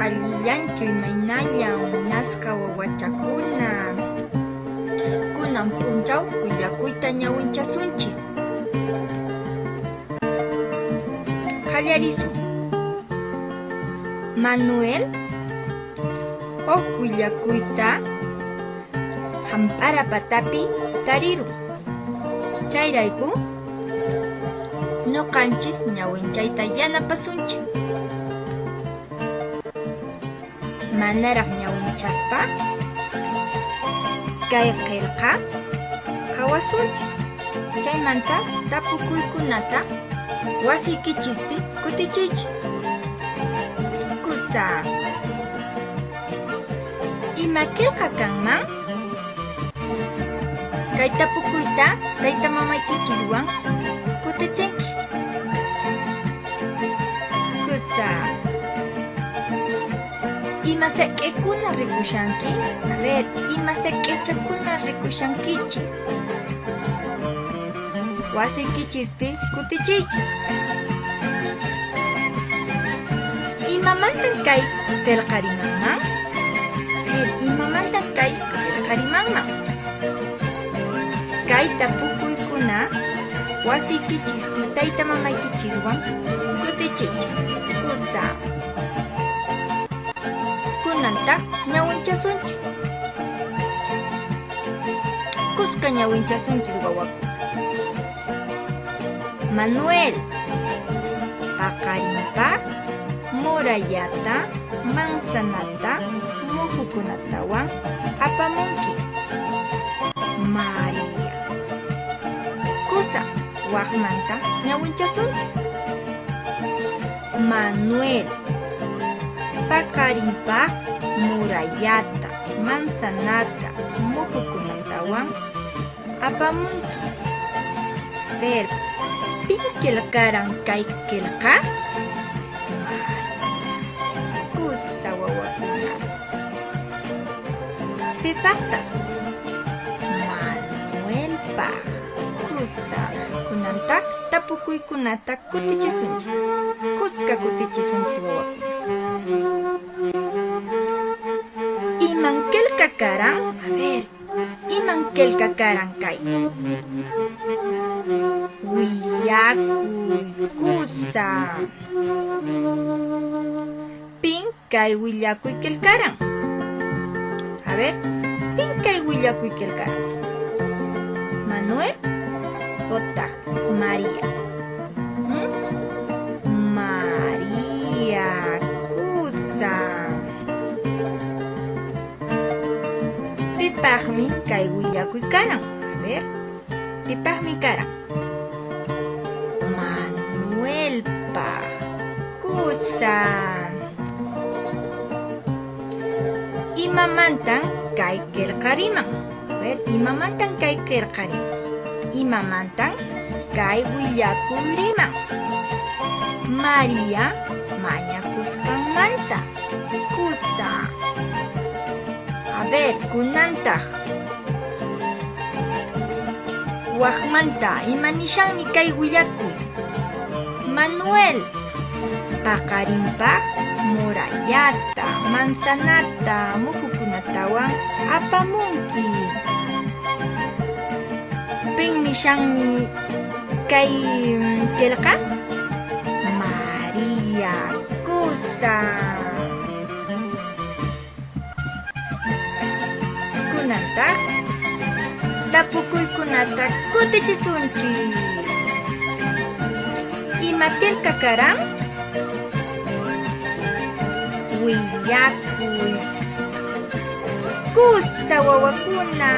Allillanchu imaynallan munasqa wawachakuna. Kunan p'unchaw willakuyta ñawinchasunchis. Qallarisun. Manuel huk willakuyta hamp'ara patapi tarirun. Chayrayku ñuqanchis ñawinchayta yanapasunchis. Manaraq ñawinchaspa kay qillqa qhawasunchis. Chaymanta tapukuykunata wasiykichispi kutichiychis. Kusa. Ima qillqa kanman? Kay tapukuyta tayta mamaykichiswan kutichinki. Kusa. Ima saq'ikuna rikushanki? A ver, ima saq'ichakuna rikushankichis? Wasiykichispi kutichiychis. Imamantan kay qillqarimanman? A ver, imamantan kay qillqarimanman? Kay tapukuykuna wasiykichispi tayta mamaykichiswan kutichiychis. Kusa. Kunantaq ñawinchasunchis. Kuska ñawinchasunchis wawakuna. Manuel, paqarinpaq murayata, manzanata, muhukunatawan apamunki. María. Kusa, waqmanta ñawinchasunchis. Manuel, paqarinpaq murayata, manzanata, muhukunatawan apamunki. Ver, pin qillqaran kay qillqa? María. Kusa wawakuna. Pipaqtaq? Manuelpaq. Kusa. Kunantaq tapukuykunata kutichisunchis. Kuska kutichisunchis wawakuna. Iman qillqa karan? A ver, iman qillqa karan kay? Willakuy kusa. Pin kay willakuy qillqaran? A ver, pin kay willakuy qillqaran? Manuel otaq María? ¿Mm? María kusa. Pipaqmi kay willakuy karan? A ver, pipaqmi karan? Manuelpaq. Kusa. Imamantan kay qillqariman? A ver, imamantan kay qillqariman? Imamantan kay willakuy riman? María mañakusqanmanta. Kusa. A ver, kunantaq. Waqmanta ima nishanmi kay willakuy? Manuel, paqarinpaq murayata, manzanata, muhukunatawan apamunki. Pin nishanmi kay qillqa? María kusa. Kunantaq tapukuykunata kutichisunchis. Ima qillqa karan? Willakuy. Kusa wawakuna.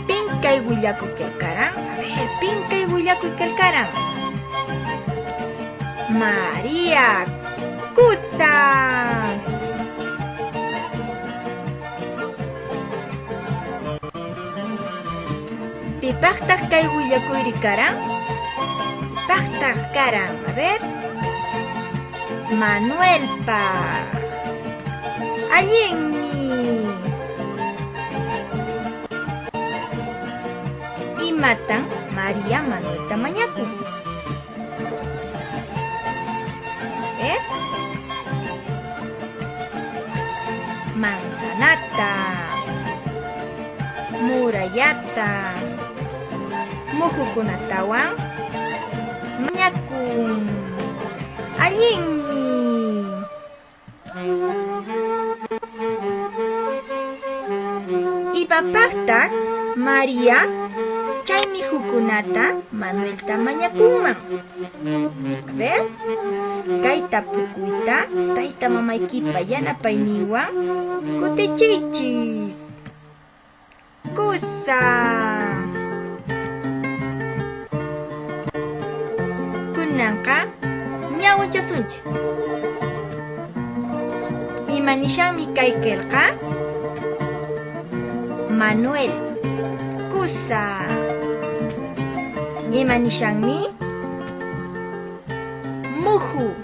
Pin kay willakuy qillqaran? A ver, pin kay willakuy qillqaran? María kusa. Pipaqtaq kay willakuyri karan? Pipaqtaq karan? A ver. Manuelpaq. Allinmi. Imatan María Manuelta mañakun? Manzanata, murayata, muhukunatawan mañakun. Allinmi! Imapaqtaq Maria chay mihukunata Manuelta mañakunman? A ver, kay tapukuyta tayta mamaykipa yanapayninwan kutichiychis. Kusa! Kunanqa ñawinchasunchis. Ima nishanmi kay qillqa? Manuel. Kusa. Ima nishanmi? Muhu.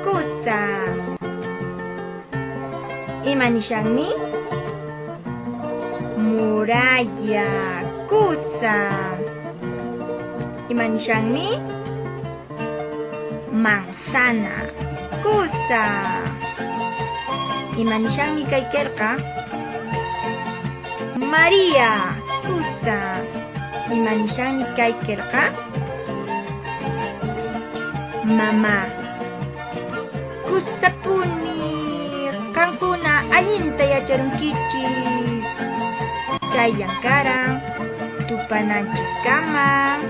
Kusa. Ima nishanmi? Muralla. Kusa. Ima nishanmi? Manzana. Kusa. Ima nishanmi kay qillqa? Maria. Kusa. Ima nishanmi kay qillqa? Mama. Kusapuni qamkuna allinta yacharunkichis. Chayllan karan tupananchiskama.